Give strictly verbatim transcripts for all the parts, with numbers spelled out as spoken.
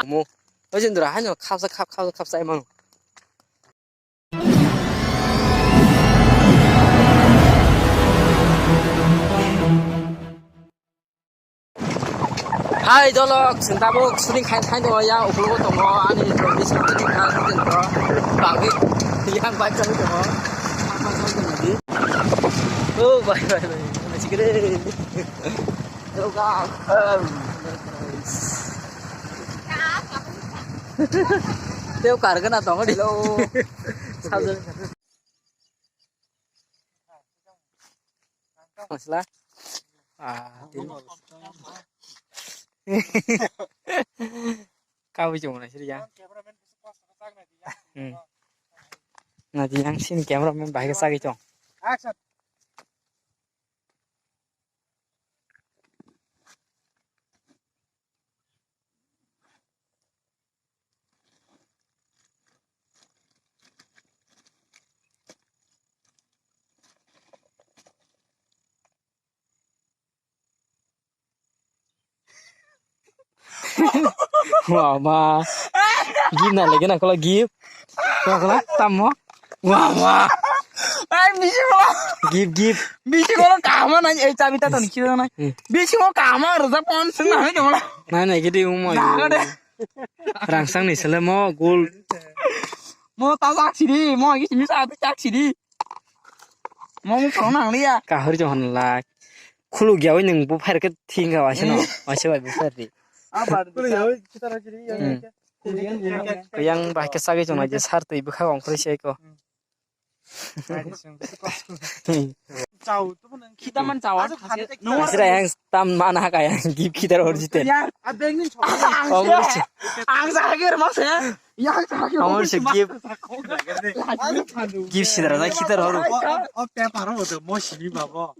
Mo. Oi jindra haino khapsa khap khapsa khap sai mano. Hai dolok, chwng tabuk shooting khai khai tongo, yang ukologo tongo, ani bising tini kha shooting tongo. Bagwi yang bai chang tongo. Oh, bai, bai, bai. Chikere. Hello, guys. Teo kargana tongo di. Hello. Sabjak. Masla. Ah, tini. Kau cuma nasi dia. Hmm. Nanti yang sini cameraman bahaya sakit cong. Wah, ma. Gift na lagi na kalau gift. Wah, kalau tamu. Wah, wah. Ai, bisi ko. Gift, gift. Bisi ko kama na, eh, cabi ta ton kira na. Hmm. Bisi ko kama roza pon sing na, ni wala. Na, na, gidi umma. Na, yo. Kade. Rangsang ni sele mo, gold. Mo ta jak sidi, mo gi simi sa ta jak sidi. Mo mo prong nang liya. Kahori johon lak. Khuluk ya oi nang bu phair ke thing ga waise no. Waise bai bu phair di. Abar. Khuluk ya oi kita ra sidi. Hmm. Yang bahai khe sagwi chongnai je sar twi bwkha ongkhorwi se ko. Chau, tu pun kita man chau. Asira yang tam mana ka yang gift kita ro jite. Ya, abeng ni chau. Ongkhorwi se. Ang sa ge mas ya. Yang sa ge. Ongkhorwi se gift. Gift sidra na kita ro. O, o, o paper ro mo simi babo.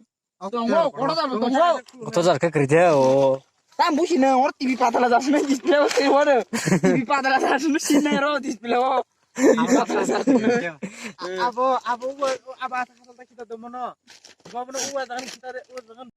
Tongo, kotor jar tongo. Kotor jar khe kwrwi de o. Tam busi na or T V patala jas na display o se waro. T V patala jas na sin na ro display o. T V patala jas na. Abo, abo, abo, abo asa kasal ta kita domono. Abo no uwa jangan kita re, uwa jangan.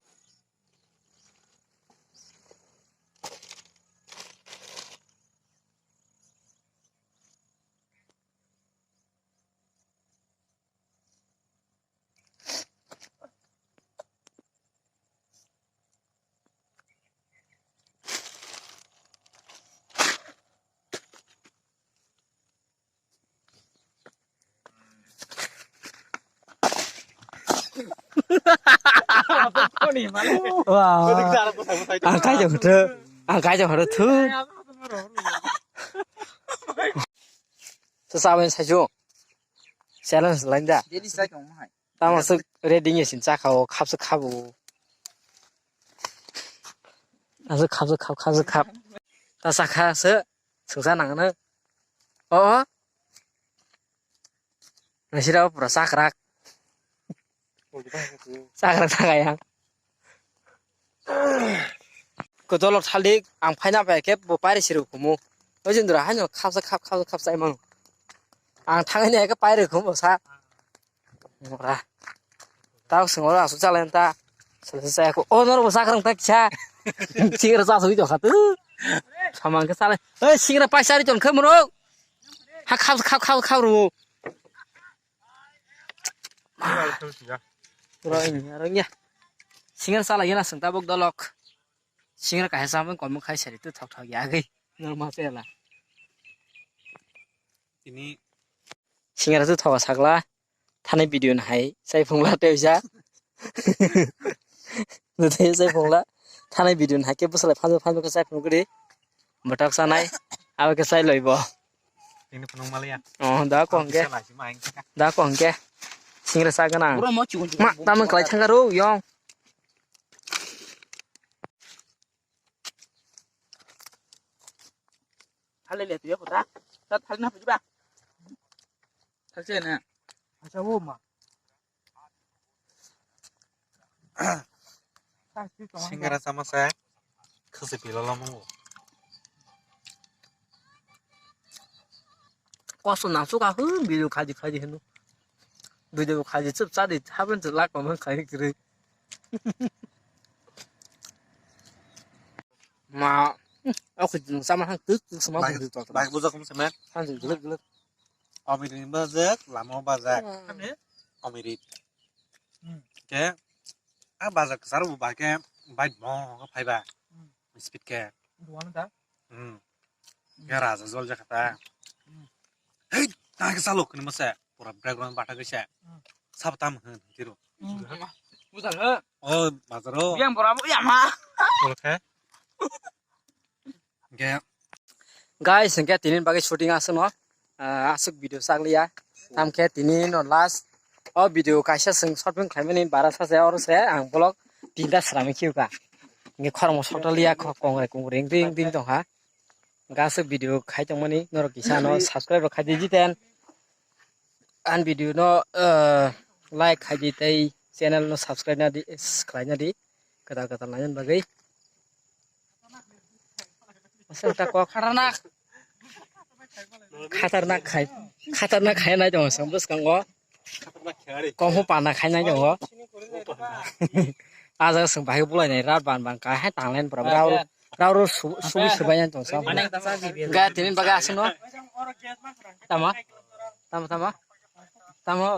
Wow. Ang kai jong thu. Ang kai jong thu. Sa sa wen sa ju. Challenge lain da. Ready sa kong hai. Tamo swk ready nge sin chakha o, khap swk khap o. Aswk khap swk khap, khap swk khap. Ta chakha se, swngsa nang no. O, o. Nasira o pura chakrak. Chakrak thang yang. Kodolok thaldik, ang phaina pai khe bo pairi sirw khumu. O jindra haino khapsa khap, khapsa khap chai mano. Ang thangni hai khe pairi khumu sa. Ora. Tao swngo aswk chalai ta. Sala sa ko. O nor bo sakrang ta kisa. Singra sa sui to khatu. Samang khe chalai. Oi singra paisa ri ton khe moro. Ha khap khap khap khap ru. Ora ini arang ya. Singra chalai na sung tabok dolok. Singra kaisa samang kon khai sari tu thok thok ya gai. Normal se la. Ini singra tu thok sakla. Thani video nahai chai phungla tei ja. Nutei chai phungla. Thani video nahai khe bwsalai phanjak phanjak khe chai phung kri. Bwtak sanai. Abo khe chai loibo. Ini phunung maliya. Oh, da ko hwnkhe. Bisa lai sima hing saka. Da ko hwnkhe. Singra sa gana. Bro, mo chikon chikon. Ma, tamang kalai thangaro yong. Thale le tuya kota. Ta thale na pujiba. Thale na. Acha wo ma. Singara sama sa. Khasi pilala mo. Koso nang suka hu bilu khaji khaji henu. Video khaji chup chadi haben tu lak ma khaji kri. Ma. Aku jeng sama hang tuk tuk sama bujak tok. Bai bujak kum sama. Hang jeng gelek gelek. Omiri bajak, lama bajak. Hmm. Omiri. Hmm. Ke, ah, bajak sar bu ba ke, bai mo phai ba. Hmm. Speed ke. Duan da. Hmm. Ya raja jol jakata. Hmm. Hei, ta ke salok ni masa. Pura background bata ke sa. Hmm. Sab tam hen tiro. Hmm. Bujak he. Oh, bazaro. Yang pura bu ya ma. Oke. Hingke guys, hingke tini bagwi shooting aswkno, ah, aswk video chakliya. Tamkhe tini no last o video kaisa chwng short film khlaimani bara sacha oro se ang vlog tinta srami khiuka. Hingke khormo sotoliya kho kongrai kongrai ring ring ring tongha. Hingke aswk video khai tongmani norok kisa no subscribe rok khai di jiten. An video no, ah, like khai di tei channel no subscribe na di, khlai na di. Kwtal kwtal naina bagwi. Aswk ta kok khatarnak. Khatarnak khai. Khatarnak khai nai tongo chwng bwskango. Kok ho pana khai nai tongo. Ah jaga chwng bahai bulai nai rat ban ban kai hai tanglen pura brao. Brao ro su-, subi subai nai tong sa. Ga tini baga aswk no. Tama. Tama tama. Tama.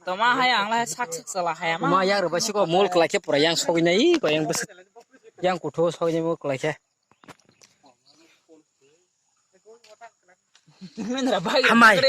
Toma hai ang lai sak sak sala hai ama. Ma yang rwbai siko mol kwlai khe pura yang sogwi nai ko yang bwswk yang kuthu sogwi nai mol kwlai khe. Hamai.